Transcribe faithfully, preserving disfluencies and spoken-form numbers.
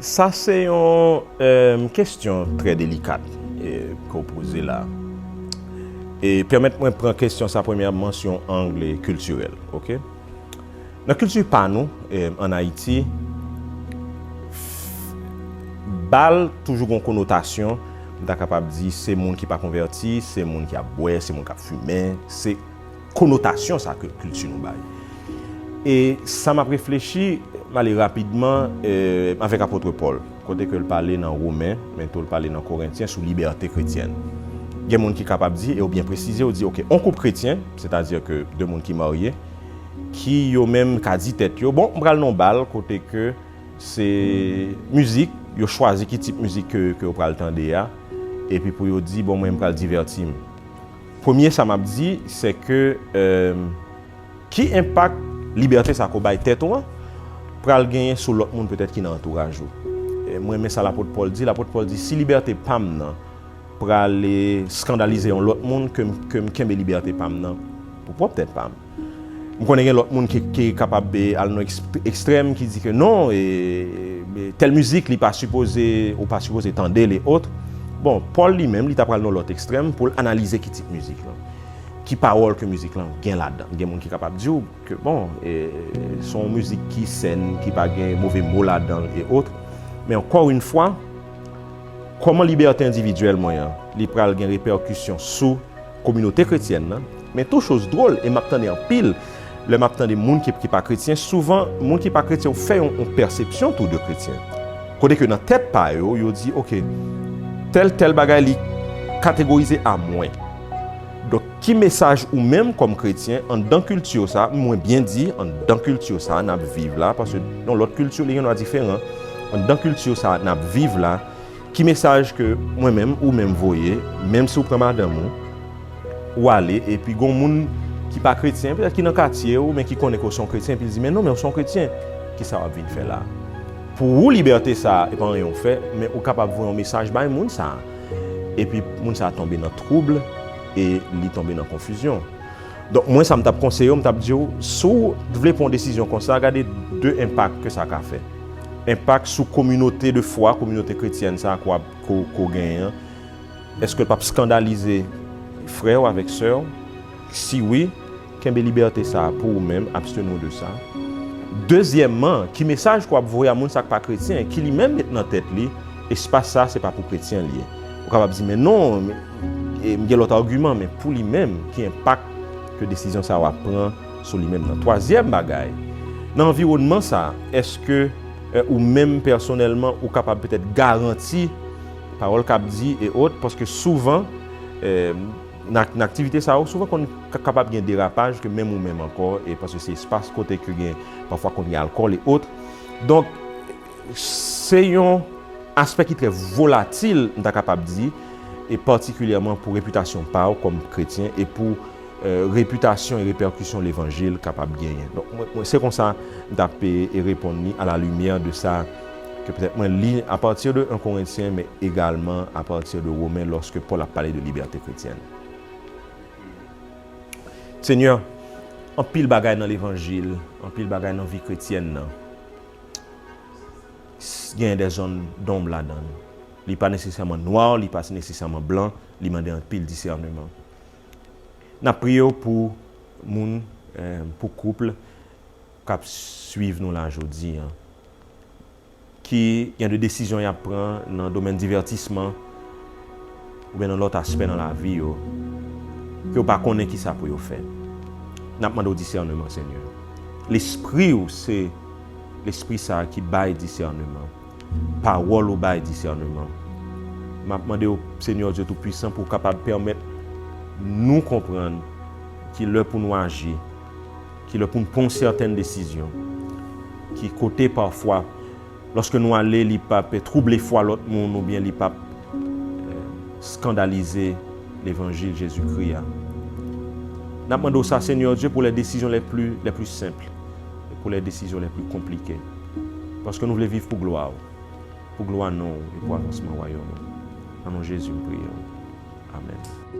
Sa se yon, eh, kesyon trè delikat, eh, ke w poze la. E pèmèt mwen pran kesyon sa premyèman sou yon ang kiltirèl, oke? Nan kilti pa nou, eh, ann Ayiti, bal toujou gen yon konotasyon, m ta kapab di se moun ki pa konvèti, se moun ki ap bwè, se moun k ap fimen, se konotasyon sa ke kilti nou bay. E sa m ap reflechi, m ale rapidman, eh, avèk apot Pòl, kote ke l pale nan Women, men tou l pale nan Korentyen sou libète kretyèn. Gen moun ki kapab di, e yo byen presize, yo di, oke, yon koup kretyen, sètadi ke de moun ki marye, ki yo menm ka di tèt yo, bon, m pral nan bal kote ke se mizik, yo chwazi ki tip mizik ke, ke yo pral tande a, epi pou yo di, bon, mwen, m pral divèti m. Premye sa m ap di, se ke, eh, ki enpak libète sa ke w bay tèt ou an pral genyen sou lòt moun petèt ki nan antouraj ou? Eh, mwen renmen sa lapot Pòl di. Lapot Pòl di, si libète pa m nan prale eskandalize yon lòt moun, ke m, ke m kenbe libète pa m nan pou pwòp tèt pa m. M konnen gen lòt moun ki, ki kapab, eh, al nan eks-, ekstrèm ki di ke non, eh, eh, tèl mizik, li pa sipoze, ou pa sipoze tande l e ot. Bon, Pòl li menm, li ta pral nan lòt ekstrèm pou l analize ki tip mizik lan. Ki pawòl ke mizik lan gen ladan l. Gen moun ki kapab di w ke, bon, eh, se yon mizik ki sèn, ki pa gen move mo ladan l e ot. Men ankò yon fwa, kòman libète endividyèl mwen an, li pral gen repèkisyon sou kominote kretyèn nan. Men tou choz dwòl, e m ap tande anpil, lè m ap tande moun ki, ki pa kretyen, souvan, moun ki pa kretyen, yo fè yon, yon pèsepsyon tou de kretyen. Kote ke nan tèt pa yo, yo di, oke, tèl, tèl bagay, li kategorize a mwen. Donk, ki mesaj ou menm kòm kretyen, anndan kilti sa, mwen byen di, anndan kilti sa, n ap viv la, paske nan lòt kilti, li gen dwa diferan. Anndan kilti sa, n ap viv la, ki mesaj ke mwen menm, ou menm voye, menm si w pran madanm ou, ou ale, epi gon moun ki pa kretyen, petèt ki nan katye ou, men ki konnen ke w se yon kretyen, epi l di, men non, men w se yon kretyen, kisa w ap vin fè la? Pou ou, libète sa, e pa anyen w fè, men ou kapab voye yon mesaj bay moun sa. Epi moun sa tonbe nan twoub, e li tonbe nan konfizyon. Donk, mwen, sa m t ap konseye w, m t ap di w, si w vle pran yon desizyon konsa, gade de enpak ke sa ka fè. Enpak sou kominote de fwa, kominote kretyèn sa a ke w ap, ke w, ke w genyen an. Èske l p ap eskandalize frè w avèk sè w? Si wi, kenbe libète sa a pou ou menm, absteni w de sa. Dezyèmman, ki mesaj ke w ap voye a moun sa k pa kretyen, ki li menm met nan tèt li, espas sa a, se pa pou kretyen l ye? Ou kapab di, men non, e m gen lòt agiman, men pou li menm, ki enpak ke desizyon sa a w ap pran sou li menm nan? Twazyèm bagay, nan anviwònman sa a, èske, eh, ou menm pèsonèlman, ou kapab petèt garanti pawòl k ap di e ot, paske souvan, eh, nan, nan aktivite sa yo, souvan konn ka-, kapab gen derapaj ke menm ou menm ankò, e paske se espas kote ke gen, pafwa konn gen alkòl e ot. Donk, se yon aspè ki trè volatil, m ta kapab di, e patikilyèman pou repitasyon pa w kòm kretyen e pou, eh, repitasyon e repèkisyon levanjil kapab genyen. Donk, mwen, mwen, se konsa m t ap, e, e reponn li a la limyè de sa ke petèt mwen li apati de en Korentyen, men egalman apati de Women, lòske Pòl ap pale de libète kretyèn. Senyè, anpil bagay nan levanjil, anpil bagay nan vi kretyèn nan, s-, gen de zòn donb ladan l. Li pa nesesèman nwa, li pa nesesèman blan, li mande anpil disèneman. N ap priye w pou moun, eh, pou koup k ap swiv nou la jodi a, ki gen de desizyon y ap pran nan domèn divètisman oubyen nan lòt aspè nan lavi yo, ke yo pa konnen kisa pou yo fè. N ap mande w disèneman, Senyè. Lespri w se Lespri sa a ki bay disèneman. Pawòl ou bay disèneman. M ap mande w, Senyè Dye Toupisan, pou w kapab pèmèt nou konprann ki lè pou nou aji, ki lè pou n pran sètèn desizyon, ki kote pafwa, lòske nou ale, li p ap twouble fwa lòt moun oubyen li p ap, eh, eskandalize levanjil Jezikri a. N ap mande w sa, Senyè Dye, pou les décisions les plus, les plus simples, et pour les décisions les plus compliquées. Paske nou vle viv pou glwa w, pou glwa non w e pou avansman wayòm ou. Nan non Jezi m priye w. Amèn.